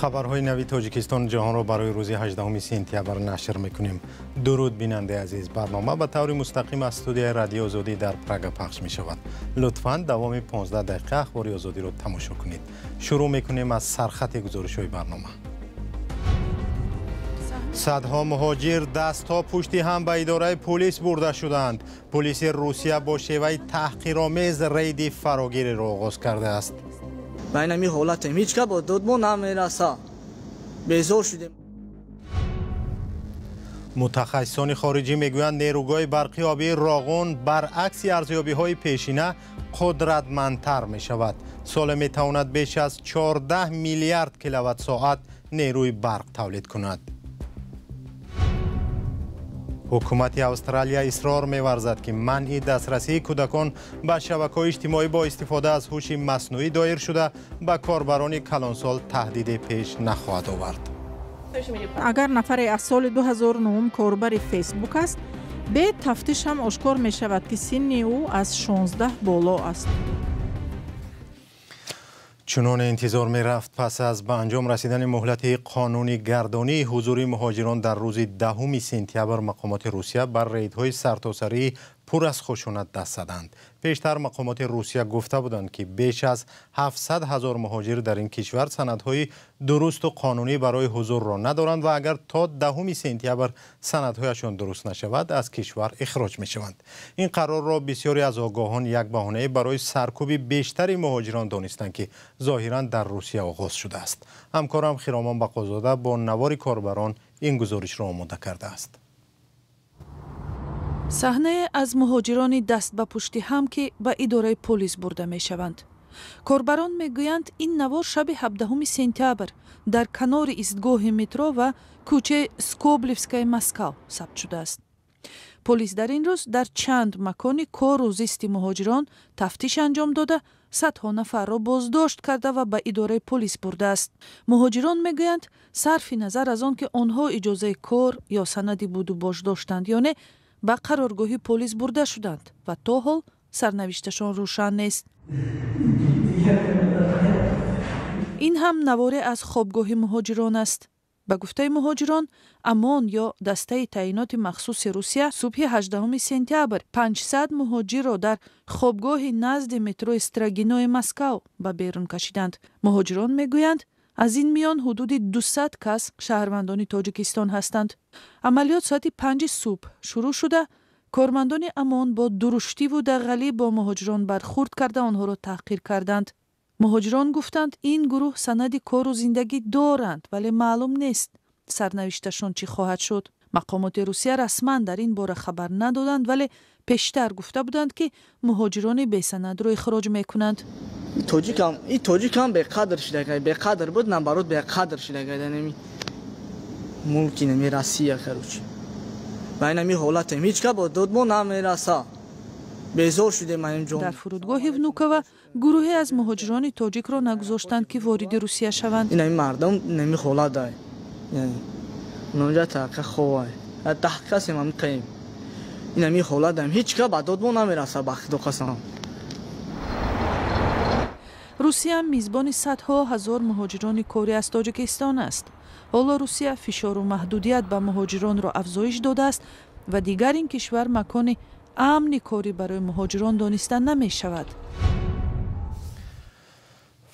Хабарҳои нави Тоҷикистону ҷаҳонро барои рӯзи 18 сентябр нашр мекунем. Дуруд, бинандаи азиз. Барнома ба таври мустақим аз студияи Радиои Озодӣ дар Прага пахш мешавад. Лутфан давоми 15 дақиқа Ахбори Озодиро тамошо кунед. Шурӯъ мекунем аз сархати гузоришҳои барнома. Садҳо муҳоҷир дастҳо пушти ҳам ба идораи полис бурда шуданд. Полиси Русия бо шеваи таҳқиромез рейди фарогириро оғоз кардааст. Ба инами ҳолатем, ҳеҷ ка бо дод мо намераса, безор шудем. Мутахассисони хориҷӣ мегӯянд, нерӯгоҳи барқи обии Роғун баръакси арзёбиҳои пешина қудратмандтар мешавад. Соле метавонад беш аз 14 миллиард киловатт-соат нерӯи барқ тавлид кунад. Ҳукумати Австралия исрор меварзад, ки манъи дастрасии кӯдакон ба шабакаҳои иҷтимоӣ бо истифода аз ҳуши маснуӣ доир шуда, ба корбарони калонсол таҳдиде пеш нахоҳад овард. Агар нафаре аз соли 2009 корбари Фейсбук аст, бе тафтиш ҳам ошкор мешавад, ки синни ӯ аз 16 боло аст. Чуноне интизор мерафт, пас аз ба анҷом расидани муҳлати қонунигардонии ҳузури муҳоҷирон дар рӯзи 10 сентябр, мақомоти Русия бар рейдҳои сартосарии пур аз хушунат даст заданд. Пештар мақомоти Русия гуфта буданд, ки беш аз 700 ҳазор муҳоҷир дар ин кишвар санадҳои дурусту қонунӣ барои ҳузурро надоранд ва агар то 10 сентябр санадҳояшон дуруст нашавад, аз кишвар ихроҷ мешаванд. Ин қарорро бисёре аз огоҳон як баҳонае барои саркӯби бештари муҳоҷирон донистанд, ки зоҳиран дар Русия оғоз шудааст. Ҳамкорам Хиромон Бақозода бо навори корбарон ин гузоришро омода кардааст. Саҳнае аз муҳоҷирони даст ба пушти ҳам, ки ба идораи полис бурда мешаванд. Корбарон мегӯянд, ин навор шаби 17 сентябр дар канори истгоҳи метро ва кӯчаи Скоблевскаи Москав сабт шудааст. Полис дар ин рӯз дар чанд макони кору зисти муҳоҷирон тафтиш анҷом дода, садҳо нафарро боздошт карда ва ба идораи полис бурдааст. Муҳоҷирон мегӯянд, сарфи назар аз он ки онҳо иҷозаи кор ё санади будубош доштанд ё не, ба қароргоҳи полис бурда шуданд ва то ҳол сарнавишташон рӯшан нест. Ин ҳам наворе аз хобгоҳи муҳоҷирон аст. Ба гуфтаи муҳоҷирон, ОМОН ё дастаи таъиноти махсуси Русия субҳи 18 сентябр 500 муҳоҷирро дар хобгоҳи назди метрои Строгинои Москав ба берун кашиданд. Муҳоҷирон мегӯянд, аз ин миён ҳудуди 200 кас шаҳрвандони Тоҷикистон ҳастанд. Амалиёт соати 5 субҳ шурӯъ шуда, кормандони ОМОН бо дуруштиву дағалӣ бо муҳоҷирон бархурд карда, онҳоро таҳқир карданд. Муҳоҷирон гуфтанд, ин гурӯҳ санади кору зиндагӣ доранд, вале маълум нест, сарнавишташон чӣ хоҳад шуд. Мақомоти Русия расман дар ин бора хабар надоданд, вале пештар гуфта буданд, ки муҳоҷирони бесанадро ихроҷ мекунанд. Тоҷикам, и тоҷикам беқадр шидагай, беқадр буд, наоборот беқадр шидагай дар нами мулки нами Россия, короче. Ба инами ҳолатем, ҳеҷ ка бо дод мо намераса. Безор шудем ин ҷо. Дар фурудгоҳи Внуково гурӯҳе аз муҳоҷирони тоҷикро нагузоштанд, ки вориди Русия шаванд. Инами мардум нами ҳолат дай. Онҷа тақа ховай. 10 касем ам қаем. Инами ҳолат даем. Ҳеҷ ка ба дод мо намераса, ба худо қасам. Русия мизбони садҳо ҳазор муҳоҷирони корӣ аз Тоҷикистон аст. Ҳоло Русия фишору маҳдудият ба муҳоҷиронро афзоиш додааст ва дигар ин кишвар макони амни корӣ барои муҳоҷирон дониста намешавад.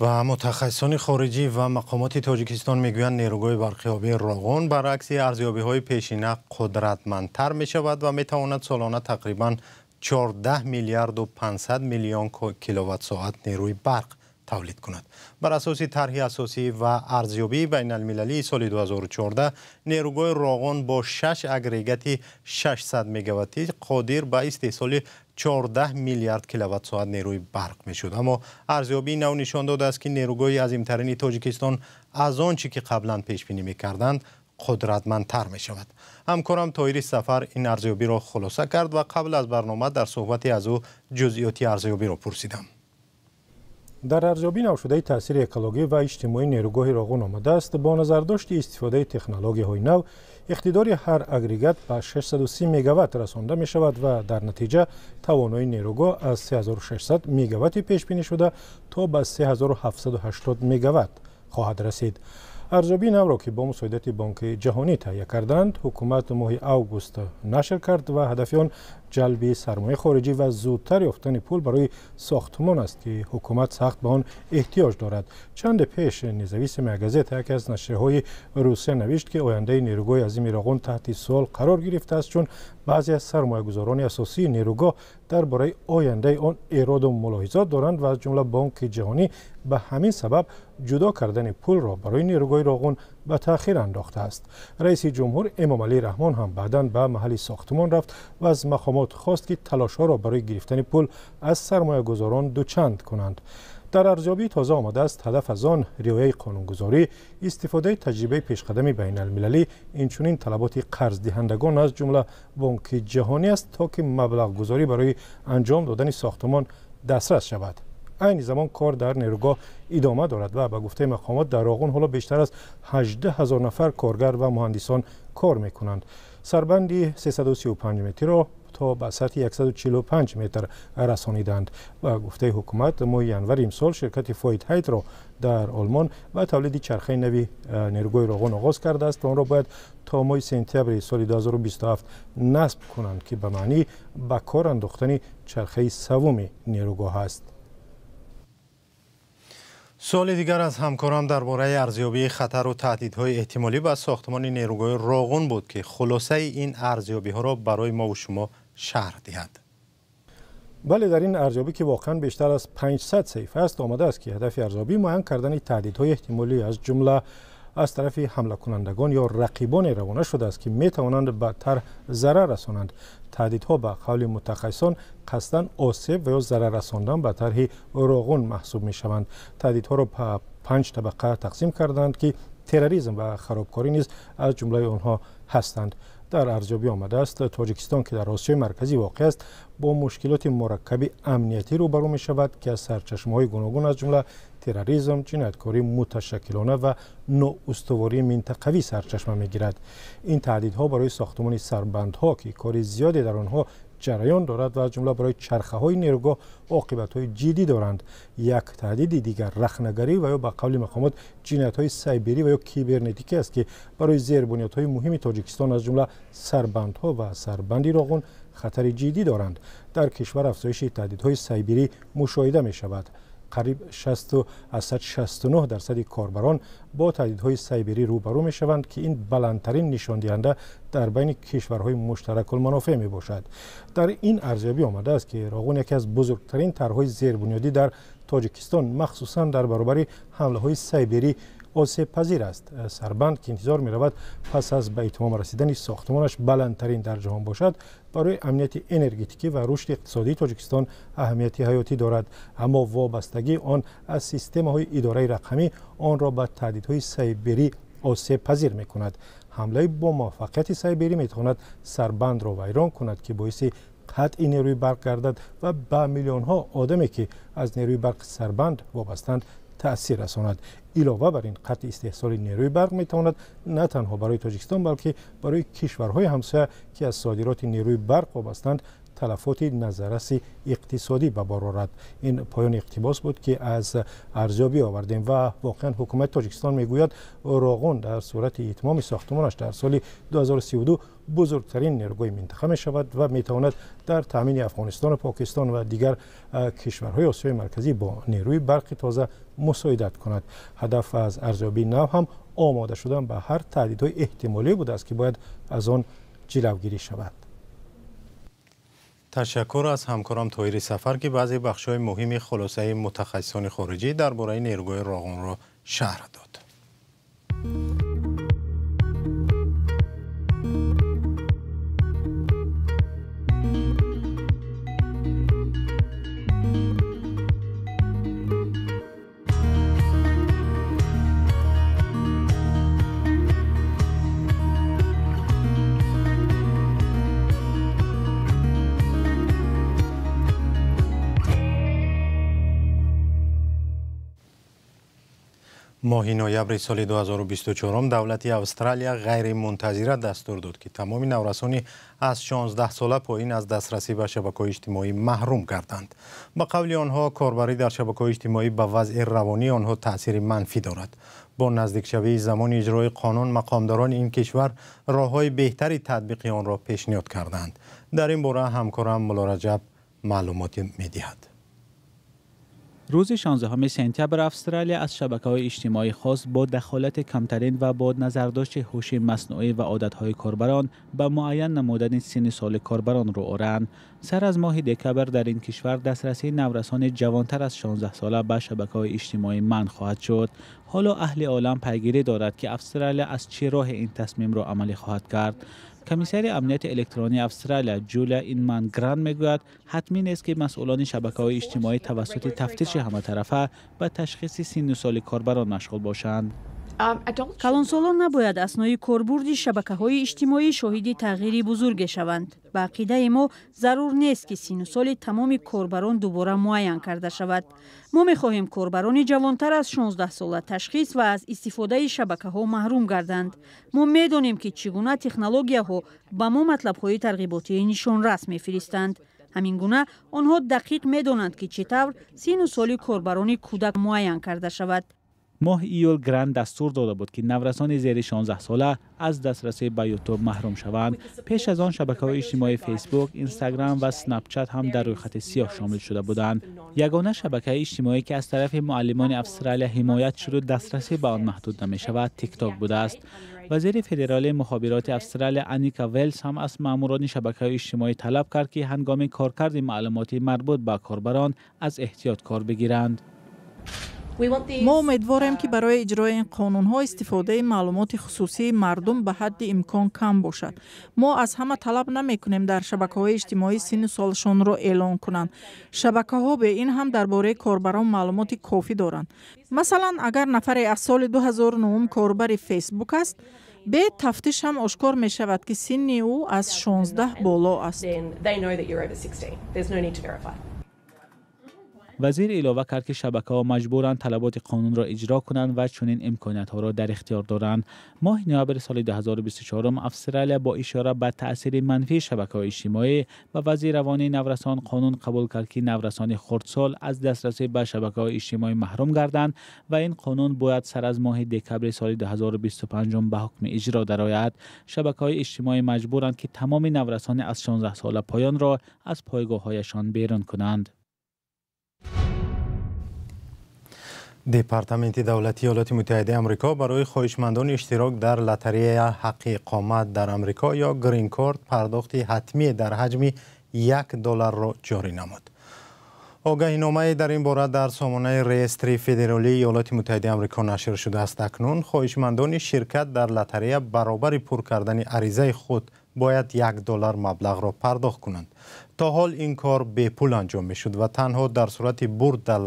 Ва мутахассисони хориҷӣ ва мақомоти Тоҷикистон мегӯянд, нерӯгоҳи барқи обии Роғун баръакси арзёбиҳои пешина қудратмандтар мешавад ва метавонад солона тақрибан 14 миллиарду 500 миллион киловатт-соат нерӯи барқ тавлид кунад. Бар асоси тарҳи асосӣ ва арзёбии байналмилалии соли 2014, нерӯгоҳи Роғун бо 6 агрегати 600 мегаваттӣ қодир ба истеҳсоли 14 миллиард киловатт-соат нерӯи барқ мешуд. Аммо арзёбии нав нишон додааст, ки нерӯгоҳи азимтарини Тоҷикистон аз он чӣ ки қаблан пешбинӣ мекарданд, қудратмандтар мешавад. Ҳамкорам Тоҳири Сафар ин арзёбиро хулоса кард ва қабл аз барнома дар суҳбате аз ӯ ҷузъиёти арзёбиро пурсидам. Дар арзёбии навшудаи таъсири экологӣ ва иҷтимоии нерӯгоҳи Роғун омадааст, бо назардошти истифодаи технологияҳои нав иқтидори ҳар агрегат ба 630 мегаватт расонда мешавад ва дар натиҷа тавоноии нерӯгоҳ аз 3600 мегаватти пешбинӣ шуда то ба 3780 мегаватт хоҳад расид. Арзёбии навро, ки бо мусоидати Бонки Ҷаҳонӣ таҳия карданд, ҳукумат моҳи август нашр кард ва ҳадафи он ҷалби сармояи хориҷӣ ва зудтар ёфтани пул барои сохтмон аст, ки ҳукумат сахт ба он эҳтиёҷ дорад. Чанде пеш «Независимая газета», яке аз нашрияҳои Русия, навишт, ки ояндаи нерӯгоҳи азими Роғун таҳти суол қарор гирифтааст, чун баъзе аз сармоягузорони асосии нерӯгоҳ дар бораи ояндаи он эроду мулоҳизот доранд ва аз ҷумла Бонки Ҷаҳонӣ ба ҳамин сабаб ҷудо кардани пулро барои нерӯгоҳи Роғун ба таъхир андохтааст. Раиси ҷумҳур Эмомалӣ Раҳмон ҳам баъдан ба маҳалли сохтмон рафт ва аз мақомот хост, ки талошҳоро барои гирифтани пул аз сармоягузорон дучанд кунанд. Дар арзёбии тоза омадааст, ҳадаф аз он риояи қонунгузорӣ, истифодаи таҷрибаи пешқадами байналмилалӣ, инчунин талаботи қарздиҳандагон, аз ҷумла Бонки Ҷаҳонӣ аст, то ки маблағгузорӣ барои анҷом додани сохтмон дастрас шавад. Айни замон кор дар нерӯгоҳ идома дорад ва ба гуфтаи мақомот дар Роғун ҳоло бештар аз 18 ҳазор нафар коргар ва муҳандисон кор мекунанд. Сарбанди 335 метрро то ба сатҳи 145 метр расониданд. Ба гуфтаи ҳукумат, моҳи январи имсол ширкати Фойт Ҳайдро дар Олмон ба тавлиди чархаи нави нерӯгоҳи Роғун оғоз кардааст ва онро бояд то моҳи сентябри соли 2027 насб кунанд, ки ба маънии ба кор андохтани чархаи севуми нерӯгоҳ аст. Суоли дигар аз ҳамкорам дар бораи арзёбии хатару таҳдидҳои эҳтимолӣ ба сохтмони нерӯгоҳи Роғун буд, ки хулосаи ин арзёбиҳоро барои мову шумо шарҳ диҳад. Бале, дар ин арзёбӣ, ки воқеан бештар аз 500 саҳифа аст, омадааст, ки ҳадафи арзёбӣ муайян кардани таҳдидҳои эҳтимолӣ, аз ҷумла аз тарафи ҳамлакунандагон ё рақибоне равона шудааст, ки метавонанд ба тарҳ зарар расонанд. Таҳдидҳо, ба қавли мутахассисон, қасдан осеб ва ё зарар расондан ба тарҳи Роғун маҳсуб мешаванд. Таҳдидҳоро ба панҷ табақа тақсим карданд, ки терроризм ва харобкорӣ низ аз ҷумлаи онҳо ҳастанд. Дар арзёбӣ омадааст, Тоҷикистон, ки дар Осиёи Марказӣ воқеъ аст, бо мушкилоти мураккаби амниятӣ рӯбарӯ мешавад, ки аз сарчашмаҳои гуногун, аз ҷумла терроризм, ҷинояткории муташаккилона ва ноустувории минтақавӣ сарчашма мегирад. Ин таҳдидҳо барои сохтмони сарбандҳо, ки кори зиёде дар онҳо ҷараён дорад, ва аз ҷумла барои чархаҳои нерӯгоҳ оқибатҳои ҷиддӣ доранд. Як таҳдиди дигар рахнагарӣ ва ё ба қавли мақомот ҷиноятҳои сайберӣ ва ё кибернетикӣ аст, ки барои зербунёдҳои муҳими Тоҷикистон, аз ҷумла сарбандҳо ва сарбанди Роғун, хатари ҷиддӣ доранд. Дар кишвар афзоиши таҳдидҳои сайберӣ мушоҳида мешавад. Қариб 69% корбарон бо таҳдидҳои сайберӣ рӯбарӯ мешаванд, ки ин баландтарин нишондиҳанда дар байни кишварҳои муштаракулманофеъ мебошад. Дар ин арзёбӣ омадааст, ки Роғун яке аз бузургтарин тарҳҳои зербунёдӣ дар Тоҷикистон, махсусан дар баробари ҳамлаҳои сайберӣ осебпазир аст. Сарбанд, ки интизор меравад пас аз ба итмом расидани сохтмонаш баландтарин дар ҷаҳон бошад, барои амнияти энергетикӣ ва рушди иқтисодии Тоҷикистон аҳамияти ҳаётӣ дорад, аммо вобастагии он аз системаҳои идораи рақамӣ онро ба таҳдидҳои сайберӣ осебпазир мекунад. Ҳамлаи бо муваффақияти сайберӣ метавонад сарбандро вайрон кунад, ки боиси қатъи нерӯи барқ гардад ва ба миллионҳо одаме, ки аз нерӯи барқи сарбанд вобастанд, таъсир расонад. Илова бар ин, қатъи истеҳсоли нерӯи барқ метавонад на танҳо барои Тоҷикистон, балки барои кишварҳои ҳамсоя, ки аз содироти нерӯи барқ вобастанд, талафоти назарраси иқтисодӣ ба бор орад. Ин поёни иқтибос буд, ки аз арзёбӣ овардем, ва воқеан ҳукумати Тоҷикистон мегӯяд, Роғун дар сурати итмоми сохтмонаш дар соли 2032 бузургтарин нерӯгоҳи минтақа мешавад ва метавонад дар таъмини Афғонистону Покистон ва дигар кишварҳои Осиёи Марказӣ бо нерӯи барқи тоза мусоидат кунад. Ҳадаф аз арзёбии нав ҳам омода шудан ба ҳар таҳдидҳои эҳтимолӣ будааст, ки бояд аз он ҷилавгирӣ шавад. Ташаккур аз ҳамкорам Тоҳири Сафар, ки баъзе бахшҳои муҳими хулосаи мутахассисони хориҷӣ дар бораи нерӯгоҳи Роғунро шарҳ дод. Моҳи ноябри соли 2024 давлати Австралия ғайримунтазира дастур дод, ки тамоми наврасони аз 16 сола поин аз дастрасӣ ба шабакаҳои иҷтимоӣ маҳрум карданд. Ба қавли онҳо, корбарӣ дар шабакаҳои иҷтимоӣ ба вазъи равонии онҳо таъсири манфӣ дорад. Бо наздикшавии замони иҷрои қонун, мақомдорони ин кишвар роҳҳои беҳтари татбиқи онро пешниҳод карданд. Дар ин бора ҳамкорам Мулло Раҷаб маълумот медиҳад. Рӯзи 16 сентябр Австралия аз шабакаҳои иҷтимоӣ хост бо дахолати камтарин ва бо назардошти ҳуши маснуӣ ва одатҳои корбарон ба муайян намудани синни соли корбарон рӯ оранд. Сар аз моҳи декабр дар ин кишвар дастрасии наврасони ҷавонтар аз 16 сола ба шабакаҳои иҷтимоӣ манъ хоҳад шуд. Ҳоло аҳли олам пайгирӣ дорад, ки Австралия аз чӣ роҳе ин тасмимро амалӣ хоҳад кард. Комиссари амнияти электронии Австралия Ҷулия Инман Грант мегӯяд, ҳатмӣ нест, ки масъулони шабакаҳои иҷтимоӣ тавассути тафтиши ҳаматарафа ба ташхиси синну соли корбарон машғул бошанд. Калонсолон набояд аснои корбурди шабакаҳои иҷтимоӣ шоҳиди тағйири бузурге шаванд. Ба ақидаи мо, зарур нест, ки синну соли тамоми корбарон дубора муайян карда шавад. Мо мехоҳем корбарони ҷавонтар аз 16 сола ташхис ва аз истифодаи шабакаҳо маҳрум гарданд. Мо медонем, ки чӣ гуна технологияҳо ба мо матлабҳои тарғиботии нишонрас мефиристанд. Ҳамин гуна онҳо дақиқ медонанд, ки чӣ тавр синну соли корбарони кӯдак муайян карда шавад. Моҳи июл Грант дастур дода буд, ки наврасони зери 16 сола аз дастрасӣ ба Ютуб маҳрум шаванд. Пеш аз он шабакаҳои иҷтимоии Фейсбук, Инстаграм ва Снапчат ҳам дар рӯйхати сиёҳ шомил шуда буданд. Ягона шабакаи иҷтимоӣ, ки аз тарафи муаллимони Австралия ҳимоят шуду дастрасӣ ба он маҳдуд намешавад, Тикток будааст. Вазири федералии мухобироти Австралия Аника Велс ҳам аз маъмурони шабакаҳои иҷтимоӣ талаб кард, ки ҳангоми коркарди маълумоти марбут ба корбарон аз эҳтиёт кор бигиранд. Мо умедворем, ки барои иҷрои ин қонунҳо истифодаи маълумоти хусусии мардум ба ҳадди имкон кам бошад. Мо аз ҳама талаб намекунем дар шабакаҳои иҷтимоӣ синну солашонро эълон кунанд. Шабакаҳо бе ин ҳам дар бораи корбарон маълумоти кофӣ доранд. Масалан, агар нафаре аз соли 2009 корбари Фейсбук аст, бе тафтиш ҳам ошкор мешавад, ки синни ӯ аз 16 боло аст. Вазир илова кард, ки шабакаҳо маҷбуранд талаботи қонунро иҷро кунанд ва чунин имкониятҳоро дар ихтиёр доранд. Моҳи ноябри соли 2024 Австралия бо ишора ба таъсири манфии шабакаҳои иҷтимоӣ ба вазъи равонии наврасон қонун қабул кард, ки наврасони хурдсол аз дастрасӣ ба шабакаҳои иҷтимоӣ маҳрум гарданд ва ин қонун бояд сар аз моҳи декабри соли 2025 ба ҳукми иҷро дарояд. Шабакаҳои иҷтимоӣ маҷбуранд, ки тамоми наврасони аз 16 сола поёнро аз пойгоҳҳояшон берун кунанд. Департаменти давлатии Иёлоти Муттаҳидаи Амрико барои хоҳишмандони иштирок дар лотарея ҳаққи иқомат дар Амрико ё грин-корт пардохти ҳатмӣ дар ҳаҷми $1 ҷорӣ намуд. Огаҳиномае дар ин бора дар сомонаи реестри федералии Иёлоти Муттаҳидаи Амрико нашр шудааст. Акнун хоҳишмандони ширкат дар лотарея баробари пур кардани аризаи худ бояд $1 маблағро пардохт кунанд. То ҳол ин кор бепул анҷом мешуд ва танҳо дар сурати бурд дар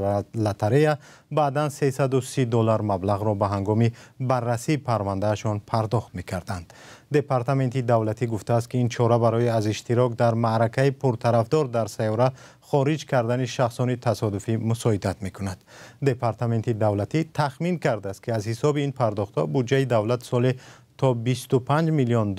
лотарея баъдан $330 маблағро ба ҳангоми баррасии парвандаашон пардохт мекарданд. Департаменти давлатӣ гуфтааст, ки ин чора барои аз иштирок дар маъракаи пуртарафдор дар сайёра хориҷ кардани шахсони тасодуфӣ мусоидат мекунад. Департаменти давлатӣ тахмин кардааст, ки аз ҳисоби ин пардохтҳо буҷаи давлат соли то $25 миллион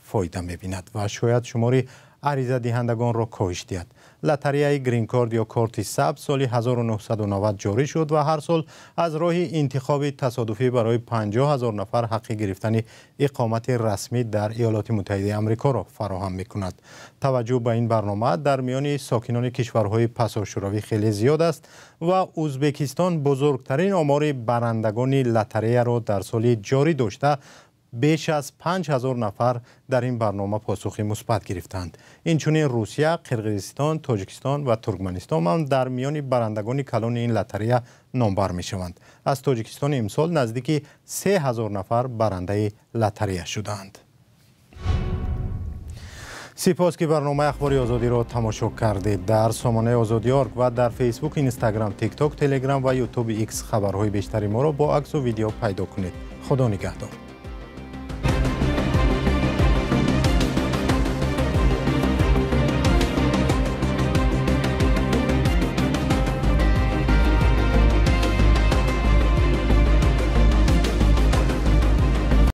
фоида мебинад ва шояд шумори аризадиҳандагонро коҳиш диҳад. Лотареяи грин-корт ё корти сабз соли 1990 ҷорӣ шуд ва ҳар сол аз роҳи интихоби тасодуфӣ барои 50 000 нафар ҳаққи гирифтани иқомати расмӣ дар Иёлоти Муттаҳидаи Амрикоро фароҳам мекунад. Таваҷҷӯҳ ба ин барнома дар миёни сокинони кишварҳои пасошӯравӣ хеле зиёд аст ва Ӯзбекистон бузургтарин омори барандагони лотареяро дар соли ҷорӣ дошта, беш аз 5000 нафар дар ин барнома посухи мусбат гирифтанд. Инчунин Русия, Қирғизистон, Тоҷикистон ва Туркманистон ҳам дар миёни барандагони калони ин лотарея номбар мешаванд. Аз Тоҷикистон имсол наздики 3000 нафар барандаи лотарея шуданд. Сипос, ки барномаи Ахбори Озодиро тамошо кардед. Дар сомонаи Озодӣ.орг ва дар Фейсбук, Инстаграм, Тикток, Телеграм ва Ютуби Икс хабарҳои бештари моро бо аксу видео пайдо кунед. Худо нигаҳдор.